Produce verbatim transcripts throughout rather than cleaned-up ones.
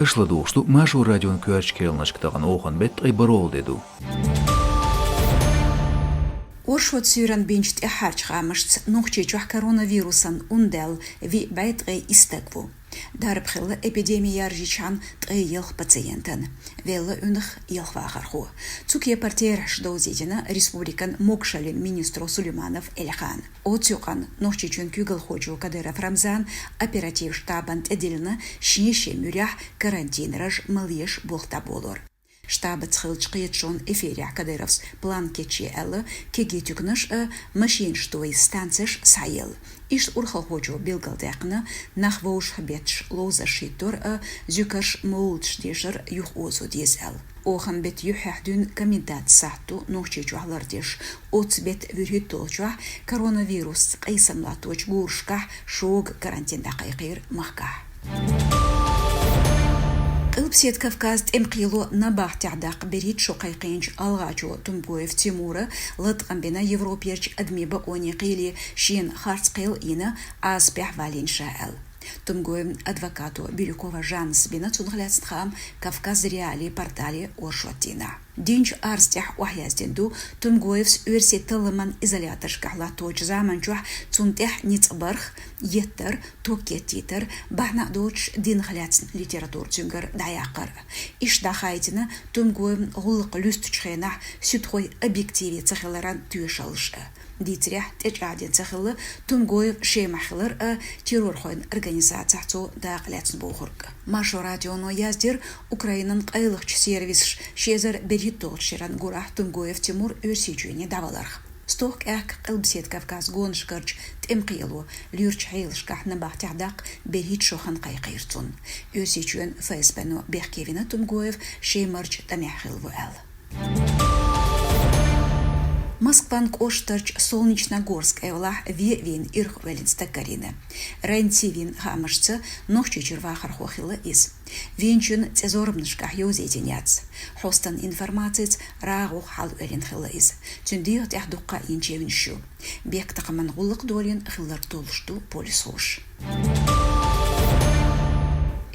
Аша ладугӀуш ду Маршо радион коьртачу кхаьънашка тахана оханан беттан ткъе бархӀалгӀа де ду. Оршот суьйранна бинчу тӀаьххьарчу хаамашца Нохчийчохь коронавирусан ун даьлла виъ бӀе ткъе исс стаг ву. Дарба хилла эпидеми яржийчхьана ткъе ялх пациентана. Велла уьнах ялх вахархо. Цу кепара терахьаш довзийтина республикан могашаллин министро Сулейманов Эльхана. Оцу юкъанна Нохчийчоьнан куьйгалхочо Кадыров Рамзана оператив штабана тӀедиллина шен-шен муьрехь карантин раж малъеш болх дӀаболор. Штабаца хиллачу кхеташонан эфирехь Кадыровс план кечъе аьлла, кегий туьканаш а, машинаш тойчу станцеш схьаелла. Иштта урхалхочо билгалдаьккхина, нах вовшахбетташ ловзарш хӀиттор а, зуькарш мовлудаш дешар юхаозо деза аьлла. Оханан беттан юьххьехь дуьйна комендантан сахьт ду Нохчийчохь лардеш. Оццу беттан вуьрхӀитталгӀачохь коронавирусца къийсам латточу гурашкахь шога карантин дӀакхайкхийра махкахь. Къилбаседа Кавказан тӀеман кхело набахтехь даккха берхӀитта шо кхайкхийначу ГӀалгӀачо Тумгоев Тимура латкъам бина Европерчу адамийн бакъонийн кхеле шена харц кхел а йина, Ӏазапехь валийна ша аьлла. Тумгоевн адвокато Бирюкова Жаннас бина цунах лаьцна хаам Кавказ.Реалии портале оршот дийнахь. Динчу арз тӀехь охьаяздина ду, Тумгоевс оьрсийн талламан изоляторшкахь латточу заманчохь цунна тӀехь ницкъ барх, еттар, ток кеттийтар, бахьана а доцуш динах лаьцна литература цуьнгара дӀаяккхар. Иштта дӀахаийтина Тумгоевн гӀуллакх луьстучу хенахь суьдхойн объективе ца хиларан тоьшаллаш а. Дийцарехь, тӀечӀагӀдина ца хилла Тумгоев Шемахь хилар а, террорхойн организацехь цо дакъа лаьцна бохург а. Маршо радионо яздира, Украинан къайлахчу сервисаша ши эзар берхӀитталгӀачу шеран гурахь Тумгоев Тимур Оьрсийчоьне дӀаваларх. Стохка аьхка Къилбаседа Кавказан гонашкарчу тӀеман кхело луьрачу хьелашкахь набахтехь даккха берхӀитта шо хан кхайкхийра цунна. Оьрсийчоьнан ФСБ-но бехке вина Тумгоев Шемарчу тӀамехь хилла ву аьлла. Москван кӀоштарчу Солнечногорск эвлахь вен а вийна ирхъоьллина стаг карийна. РЕН-ТВ-н хаамашца, Нохчийчуьра вахархо хилла иза. Вийначун цӀе зорбанашкахь йовзийтина яц. Хьостан информацица, рагӀух хьалаоьллина хилла иза. Цуьнан дегӀа тӀехь дуккха а йина чевнаш ю. Бехктакхаман гӀуллакх долийна хилларг толлуш ду полисхоша.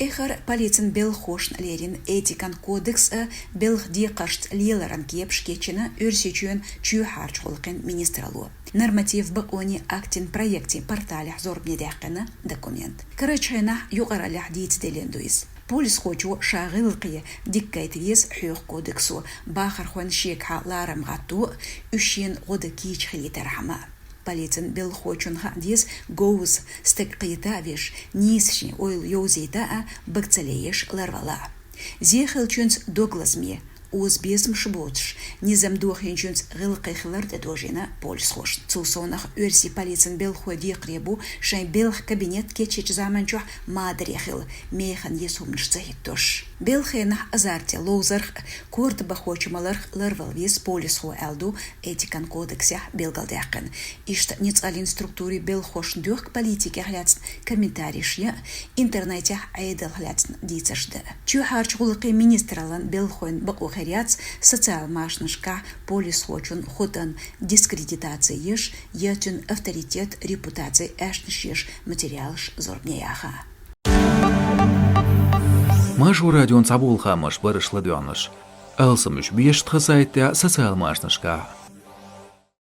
Эххар полицин белхахошна лерина этикан кодекс а, белхан декхаршца леларан кепаш кечйина Оьрсийчоьнан чоьхьарчу гӀуллакхийн министралло. Норматив бакъонийн актийн проектийн порталехь зорбане даьккхина документ. Карарчу хенахь юкъараллехь дийца деллина ду иза. Полисхочо ша гӀиллакхе дика гайта веза хьоьху кодексо, бахархойн шегахьа ларам гӀатто а, уьш шена гӀо дан кийча хилийтархьама а. Полицин белхахочунна хаа деза говза, стаг кхета а веш, нийса шен ойла йовзийта а, бага ца лееш ларвала а. Зе хиллачуьнца дог лазаме, оза безамаш боцуш, низам дохийначуьнца гӀиллакхе хилар тӀедожийна полисхошна. Цул совнах, оьрсийн полицин белхахой декхаре бу шайн белхан кабинет кечйинчу заманчохь мадаре хила, механа йиса хӀуманаш ца хӀиттош. Белхан хенахь азартехь ловзарх а, корта бахочу маларх а ларвала веза полисхо аьлла ду этикан кодексехь билгалдаьккхина. Иштта ницкъаллин структурийн белхахошна доьхку политикех лаьцна комментареш ян а, интернетехь Ӏедалх лаьцна дийцарш дан а. Чоьхьарчу гӀуллакхийн министраллан белхахойн бакъо хир яц социал машанашкахь полисхочун хотӀан дискредитаци еш я цуьнан авторитет, репутаци аьшнаш еш материалаш зорбане яха. Маршо радион цхьаболу хаамаш бара аша ладоьгӀнарш. Алсам уьш беша тхан сайтехь, социал машанашкахь,